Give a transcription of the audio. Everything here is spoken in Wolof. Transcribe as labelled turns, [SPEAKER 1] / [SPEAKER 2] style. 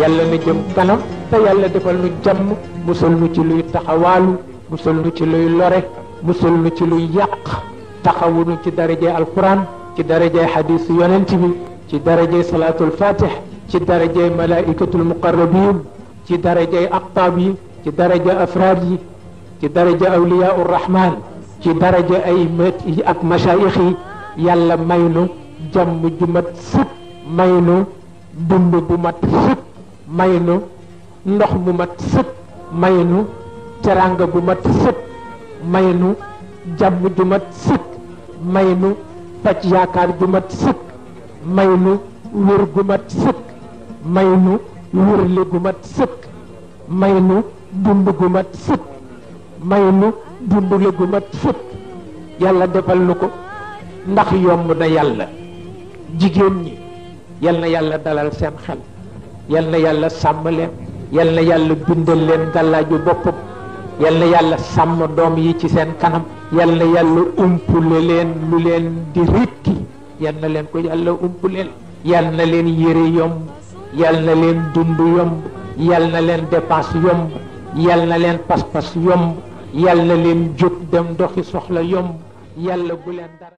[SPEAKER 1] yàlla na jëm kanam te yàlla defal nu jàmm musal nu ci luy taxawaalu musal nu ci luy lore musal nu ci luy yàq taxawu nu ci darajay alquran ci darajay xadiis yonent bi ci darajay salaatul fatih ci darajay malaikatul muqarrabin ci darajay aqtaab yi ci daraja afraad yi ci daraja awliyaa urrahman ci daraja ay mët yi ak masaayix yi yàlla may nu jàmm ju mat sëkk may nu dund bu mat sëkk may nu ndox mu mat sëkk may nu teranga bu mat sëkk may nu jàmm ju mat sëkk may nu faj yaakaar ju mat sëkk may nu wér gu mat sëkk may nu wérle gu mat sëkk may nu dund gu mat sëkk may nu dundle gu mat sëkk yàlla defal nu ko ndax yomb na yàlla jigéen ñi yal na yàlla dalal seen xel yal na yàlla sàmm leen yal na yàlla bindal leen gàllaaju boppam yal na yàlla sàmm doom yi ci seen kanam yal na yàlla umpule leen lu leen di rikki yal na leen ko yàlla umpuleel yal na leen yére yomb yal na leen dund yomb yal na leen dépense yomb yal na leen pas-pas yomb yal na leen jóg dem doxi soxla yomb yàlla bu leen dara